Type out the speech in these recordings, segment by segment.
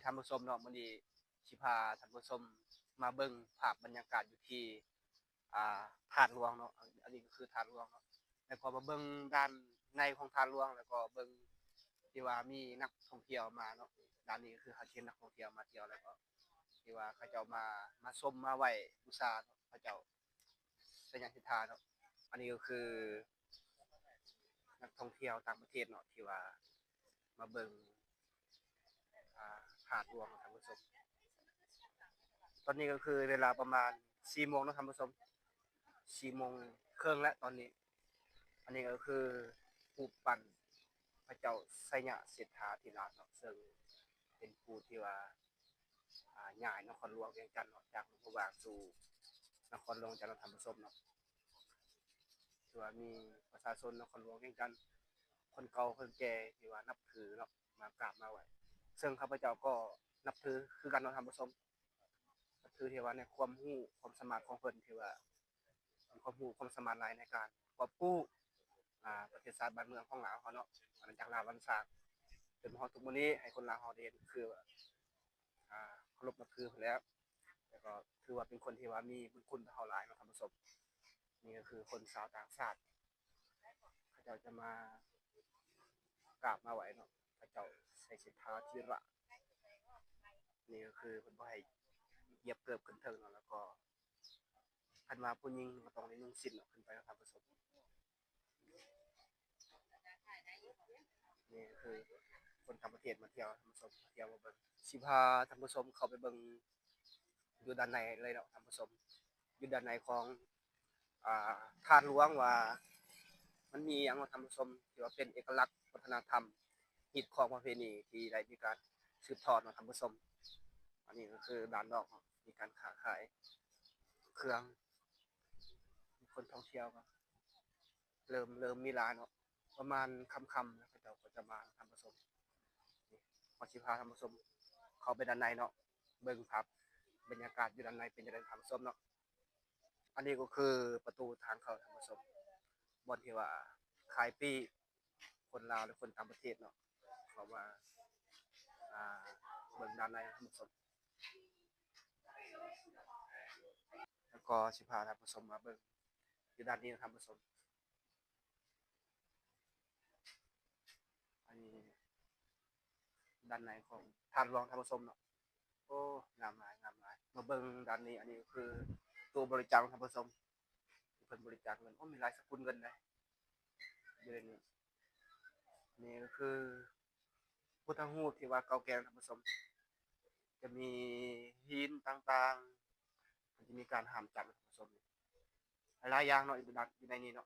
ທ່ານຜູ້ຊົມເນາະ, ມື້ນີ້ຊິພາທ່ານຜູ້ຊົມມາເບິ່ງພາບບັນຍາກາດຢູ່ທີ່ ອ່າ ທາດຫຼວງເນາະ. ອັນນີ້ກໍຄືທາດຫຼວງເນາະ, ແລ້ວກໍມາເບິ່ງດ້ານໃນຂອງທາດຫຼວງ, ແລ້ວກໍເບິ່ງທີ່ວ່າມີນັກທ່ອງທ່ຽວມາເນາະ. ດ້ານນີ້ກໍຄືເຮົາເຫັນນັກທ່ອງທ່ຽວມາທ່ຽວ ແລ້ວກໍທີ່ວ່າເຂົາເຈົ້າມາ ມາຊົມ ມາໄຫວ້ບູຊາເນາະ, ເຂົາເຈົ້າໄຊຍະສິດຖາເນາະ. ອັນນີ້ກໍຄືນັກທ່ອງທ່ຽວຕ່າງປະເທດເນາະ ທີ່ວ່າມາເບິ່ງ ອ່າ ທາດຫຼວງເນາະທ່ານຜູ້ຊົມ. ຕອນນີ້ກໍຄືເວລາປະມານສີ່ໂມງເນາະທ່ານຜູ້ຊົມ, ສີ່ໂມງເຄິ່ງແລ້ວຕອນນີ້. ອັນນີ້ກໍຄືຮູບປັ້ນພະເຈົ້າໄຊຍະເສດຖາທິລາດເນາະ, ເຊິ່ງເປັນຜູ້ທີ່ວ່າ ອ່າ ຍ້າຍນະຄອນຫຼວງວຽງຈັນເນາະ ຈາກຫຼວງພະບາງສູ່ນະຄອນຫຼວງວຽງຈັນເນາະທ່ານຜູ້ຊົມເນາະ. ຖືວ່າມີປະຊາຊົນນະຄອນຫຼວງວຽງຈັນ ຄົນເກົ່າຄົນແກ່ທີ່ວ່ານັບຖືເນາະ ມາກາບມາໄຫວ້, ເຊິ່ງຂ້າພະເຈົ້າກໍນັບຖືຄືກັນເນາະທ່ານຜູ້ຊົມ. ກໍຖືທີ່ວ່າໃນຄວາມຮູ້ຄວາມສາມາດຂອງເພິ່ນ ທີ່ວ່າມີຄວາມຮູ້ຄວາມສາມາດຫຼາຍໃນການກອບກູ້ ອ່າ ປະເທດຊາດບ້ານເມືອງຂອງລາວເຮົາເນາະ, ອານາຈັກລາວບ້ານຊ້າງ ຈົນມາຮອດທຸກມື້ນີ້ ໃຫ້ຄົນລາວເຮົາໄດ້ເຫັນຄືວ່າ ອ່າ ເຄົາລົບນັບຖືເພິ່ນແລ້ວ, ແລ້ວກໍຖືວ່າເປັນຄົນທີ່ວ່າມີບຸນຄຸນຕໍ່ເຮົາຫຼາຍເນາະທ່ານຜູ້ຊົມ. ນີ້ກໍຄືຄົນຊາວຕ່າງຊາດ ເຂົາເຈົ້າຈະມາກາບມາໄຫວ້ເນາະ ພະເຈົ້າໄຊເສດຖາທິລາດ. ນີ້ກໍຄືເພິ່ນບໍ່ໃຫ້ຢຽບເກີບຂຶ້ນເທິງເນາະ, ແລ້ວກໍຄັນວ່າຜູ້ຍິງກໍຕ້ອງໄດ້ນຸ່ງສິ້ນເນາະ ຂຶ້ນໄປເນາະທ່ານຜູ້ຊົມ. ນີ້ຄືຄົນຕ່າງປະເທດມາທ່ຽວທ່ານຜູ້ຊົມ, ມາທ່ຽວມາເບິ່ງ. ຊິພາທ່ານຜູ້ຊົມເຂົ້າໄປເບິ່ງຢູ່ດ້ານໃນເລີຍເນາະທ່ານຜູ້ຊົມ, ຢູ່ດ້ານໃນຂອງ ອ່າ ທາດຫຼວງວ່າມັນມີຫຍັງເນາະທ່ານຜູ້ຊົມ ທີ່ວ່າເປັນເອກະລັກວັດທະນະທຳ ຮີດຄອງປະເພນີທີ່ໄດ້ມີການສືບທອດເນາະທ່ານຜູ້ຊົມ. ອັນນີ້ກໍຄືດ້ານນອກເນາະ ມີການຄ້າຂາຍເຄື່ອງ, ຄົນທ່ອງທ່ຽວກໍເລີ່ມ ເລີ່ມມີຫຼາຍເນາະ. ປະມານຄ່ຳໆ ເຂົາເຈົ້າກໍຈະມາທ່ານຜູ້ຊົມ. ນີ້ ເຮົາຊິພາທ່ານຜູ້ຊົມເຂົ້າໄປດ້ານໃນເນາະ, ເບິ່ງພາບບັນຍາກາດຢູ່ດ້ານໃນເປັນຈັ່ງໃດທ່ານຜູ້ຊົມເນາະ. ອັນນີ້ກໍຄືປະຕູທາງເຂົ້າທ່ານຜູ້ຊົມ, ບ່ອນທີ່ວ່າຂາຍປີ້ ຄົນລາວ ແລະ ຄົນຕ່າງປະເທດເນາະ ເຂົ້າມາ ອ່າ ເບິ່ງດ້ານໃນທ່ານຜູ້ຊົມ. ແລ້ວກໍຊິພາທ່ານຜູ້ຊົມມາເບິ່ງຢູ່ດ້ານນີ້ນະທ່ານຜູ້ຊົມ. ອັນນີ້ດ້ານໃນຂອງທາດຫຼວງທ່ານຜູ້ຊົມເນາະ. ໂອ້ ງາມຫຼາຍ ງາມຫຼາຍ. ມາເບິ່ງດ້ານນີ້, ອັນນີ້ຄືຕູ້ບໍລິຈາກທ່ານຜູ້ຊົມ, ເພິ່ນບໍລິຈາກເງິນ. ໂອ້ ມີຫຼາຍສະກຸນເງິນເດ້ຢູ່ໃນນີ້. ນີ້ກໍຄືພຸດທະຮູບທີ່ວ່າເກົ່າແກ່ທ່ານຜູ້ຊົມ, ຈະມີຫີນຕ່າງໆ, ມັນຈະມີການຫ້າມຈັບທ່ານຜູ້ຊົມ. ຫຼາຍໆຢ່າງເນາະ ຢູ່ໃນນີ້ເນາະ,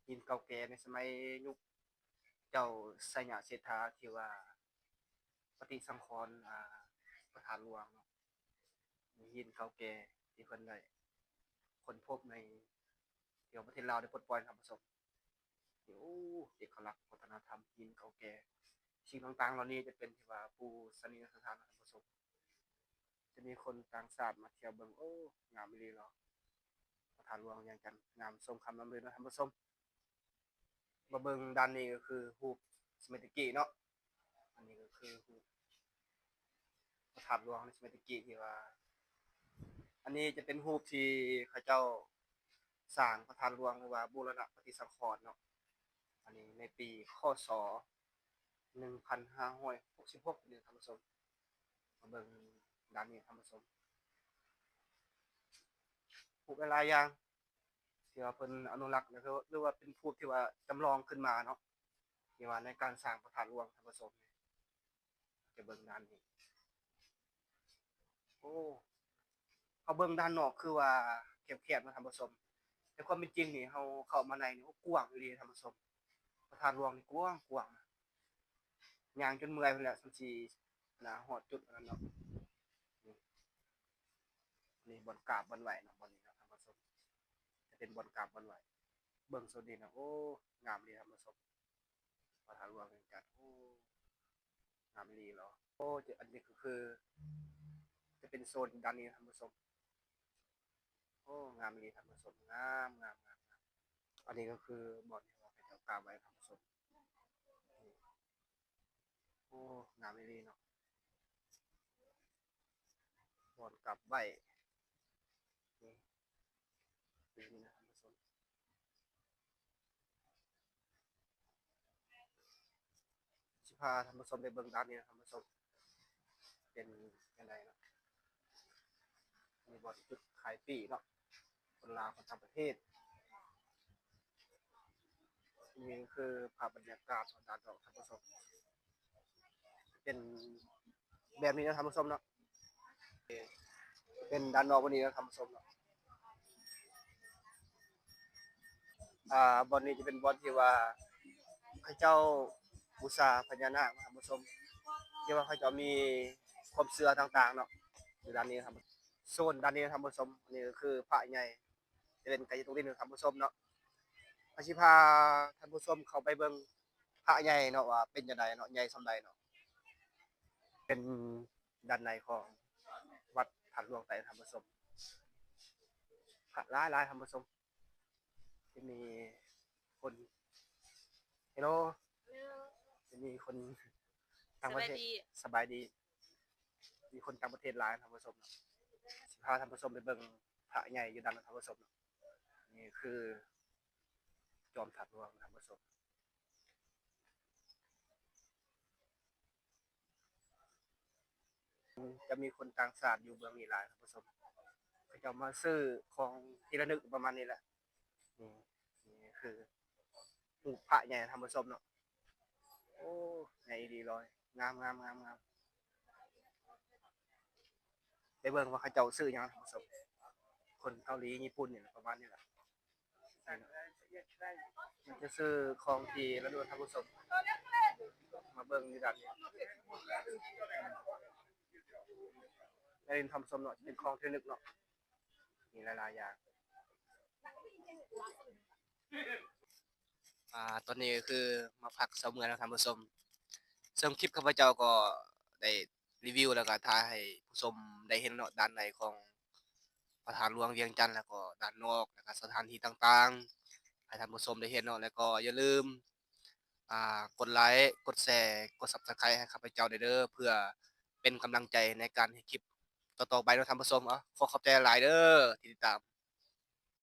ຫີນເກົ່າແກ່ໃນສະໄໝຍຸກເຈົ້າໄຊຍະເສດຖາ ທີ່ວ່າປະຕິສັງຂອນ ອ່າ ພະທາດຫຼວງເນາະ, ຫີນເກົ່າແກ່ທີ່ເພິ່ນໄດ້ຄົ້ນພົບໃນ ທີ່ວ່າປະເທດລາວໄດ້ປົດປ່ອຍທ່ານຜູ້ຊົມ. ໂອ້ ເອກະລັກວັດທະນະທຳ ຫີນເກົ່າແກ່ ສິ່ງຕ່າງໆເຫຼົ່ານີ້ຈະເປັນທີ່ວ່າປູຊະນີຍະສະຖານທ່ານຜູ້ຊົມ. ຈະມີຄົນຕ່າງຊາດມາທ່ຽວເບິ່ງ. ໂອ້ ງາມອີ່ຫຼີເນາະ ພະທາດຫຼວງວຽງຈັນ, ງາມສົມຄຳລ່ຳລືເນາະທ່ານຜູ້ຊົມ. ມາເບິ່ງດ້ານນີ້ກໍຄືຮູບສະໄໝແຕ່ກີ້ເນາະ, ອັນນີ້ກໍຄືຮູບພະທາດຫຼວງໃນສະໄໝແຕ່ກີ້ທີ່ວ່າ ອັນນີ້ຈະເປັນຮູບທີ່ເຂົາເຈົ້າສ້າງພະທາດຫຼວງ ຫຼືວ່າບູລະນະປະຕິສັງຂອນເນາະ, ອັນນີ້ໃນປີ ຄ.ສ. ໜຶ່ງພັນຫ້າຮ້ອຍຫົກສິບຫົກ ນີ້ທ່ານຜູ້ຊົມ. ມາເບິ່ງດ້ານນີ້ທ່ານຜູ້ຊົມ, ຮູບຫຼາຍໆຢ່າງທີ່ວ່າເພິ່ນອະນຸລັກ ຫຼືວ່າເປັນຮູບທີ່ວ່າຈຳລອງຂຶ້ນມາເນາະ ທີ່ວ່າໃນການສ້າງພະທາດຫຼວງທ່ານຜູ້ຊົມ. ຈະເບິ່ງດ້ານນີ້. ໂອ້ ເຮົາເບິ່ງດ້ານນອກຄືວ່າແຄບໆເນາະທ່ານຜູ້ຊົມ, ແຕ່ຄວາມເປັນຈິງນີ້ເຮົາເຂົ້າມາໃນນີ້ ໂອ້ ກວ້າງອີ່ຫຼີທ່ານຜູ້ຊົມ. ພະທາດຫຼວງນີ້ກວ້າງໆ ຍ່າງຈົນເມື່ອຍພຸ້ນແຫຼະ ສ່ຳຊິນາຮອດຈຸດອັນນັ້ນເນາະ. ນີ້ ນີ້ບ່ອນກາບບ່ອນໄຫວ້ເນາະ, ບ່ອນນີ້ເນາະທ່ານຜູ້ຊົມ ຈະເປັນບ່ອນກາບບ່ອນໄຫວ້. ເບິ່ງໂຊນນີ້ນະ ໂອ້ ງາມອີ່ຫຼີທ່ານຜູ້ຊົມ. ພະທາດຫຼວງວຽງຈັນ ໂອ້ ງາມອີ່ຫຼີເນາະ. ໂອ້ ຈະ ອັນນີ້ກໍຄືຈະເປັນໂຊນດ້ານນີ້ທ່ານຜູ້ຊົມ. ໂອ້ ງາມອີ່ຫຼີທ່ານຜູ້ຊົມ, ງາມ ງາມ ງາມ ງາມ. ອັນນີ້ກໍຄືບ່ອນທີ່ວ່າເຂົາເຈົ້າກາບໄຫວ້ທ່ານຜູ້ຊົມ. ໂອ້ ງາມອີ່ຫຼີເນາະ. ກ່ອນກັບໄຫວ້ ນີ້ ນີ້ນະທ່ານຜູ້ຊົມ ຊິພາທ່ານຜູ້ຊົມໄປເບິ່ງດ້ານນີ້ນະທ່ານຜູ້ຊົມ ເປັນຈັ່ງໃດເນາະ ມີບ່ອນຈຸດຂາຍປີ້ເນາະ ຄົນລາວ ຄົນຕ່າງປະເທດ ນີ້ຄືພາບບັນຍາກາດຂອງດ່ານນອກທ່ານຜູ້ຊົມ ເປັນແບບນີ້ເນາະທ່ານຜູ້ຊົມເນາະ ເປັນດ່ານນອກແບບນີ້ເນາະທ່ານຜູ້ຊົມເນາະ ອ່າ ບ່ອນນີ້ຈະເປັນບ່ອນທີ່ວ່າເຂົາເຈົ້າບູຊາພະຍານາກນະທ່ານຜູ້ຊົມ ທີ່ວ່າເຂົາເຈົ້າມີຄວາມເຊື່ອຕ່າງໆເນາະ ຢູ່ດ້ານນີ້ນະທ່ານ ໂຊນດ້ານນີ້ນະທ່ານຜູ້ຊົມ ນີ້ກໍຄືພະໃຫຍ່ ຈະເປັນໄກ່ຕົກດິນນະທ່ານຜູ້ຊົມເນາະ ເຮົາຊິພາທ່ານຜູ້ຊົມເຂົ້າໄປເບິ່ງພະໃຫຍ່ເນາະ ວ່າເປັນຈັ່ງໃດເນາະ ໃຫຍ່ສ່ຳໃດເນາະ ເປັນດ້ານໃນຂອງວັດທາດຫຼວງໃຕ້ທ່ານຜູ້ຊົມ ພະຫຼາຍໆທ່ານຜູ້ຊົມ ຈະມີຄົນ ເຮໂລ ຈະມີຄົນຕ່າງປະເທດ ສະບາຍດີ ສະບາຍດີ ມີຄົນຕ່າງປະເທດຫຼາຍທ່ານຜູ້ຊົມ ຊິພາທ່ານຜູ້ຊົມໄປເບິ່ງພະໃຫຍ່ຢູ່ດ້ານນອກທ່ານຜູ້ຊົມ ນີ້ຄືຈອມທາດຫຼວງທ່ານຜູ້ຊົມ ຈະມີຄົນຕ່າງຊາດຢູ່ເບື້ອງນີ້ຫຼາຍທ່ານຜູ້ຊົມ ເຂົາເຈົ້າມາຊື້ຂອງທີ່ລະນຶກປະມານນີ້ແຫຼະ ນີ້ ນີ້ຄືຮູບພະໃຫຍ່ທ່ານຜູ້ຊົມເນາະ ໂອ້ ໃຫຍ່ອີ່ຫຼີເລີຍ ງາມໆໆໆ ໄປເບິ່ງວ່າເຂົາເຈົ້າຊື້ຫຍັງທ່ານຜູ້ຊົມ ຄົນເກົາຫຼີ ຍີ່ປຸ່ນນີ້ແຫຼະ ປະມານນີ້ແຫຼະ ມັນຈະຊື້ຂອງທີ່ລະລຶກທ່ານຜູ້ຊົມ ມາເບິ່ງຢູ່ດ້ານນີ້ ແຕ່ທ່ານຜູ້ຊົມເນາະ ເປັນຂອງທີ່ລະນຶກເນາະ ມີຫຼາຍໆຢ່າງ ອ່າ ຕອນນີ້ກໍຄືມາພັກເຊົາເມື່ອນຳທ່ານຜູ້ຊົມ ເຊິ່ງຄລິບຂ້າພະເຈົ້າກໍໄດ້ຣີວິວ ແລ້ວກໍຖ່າຍໃຫ້ຜູ້ຊົມໄດ້ເຫັນເນາະ ດ້ານໃນຂອງ ພະທາດຫຼວງວຽງຈັນ ແລ້ວກໍດ້ານນອກ ແລ້ວກໍສະຖານທີ່ຕ່າງໆ ໃຫ້ທ່ານຜູ້ຊົມໄດ້ເຫັນເນາະ ແລ້ວກໍຢ່າລືມ ອ່າ ກົດໄລ ກົດແຊ ກົດ Subscribe ໃຫ້ຂ້າພະເຈົ້າແດ່ເດີ ເພື່ອເປັນກຳລັງໃຈໃນການເຮັດຄລິບຕໍ່ໆໄປເນາະທ່ານຜູ້ຊົມ. ເອົາ ຂໍຂອບໃຈຫຼາຍເດີທີ່ຕິດຕາມ.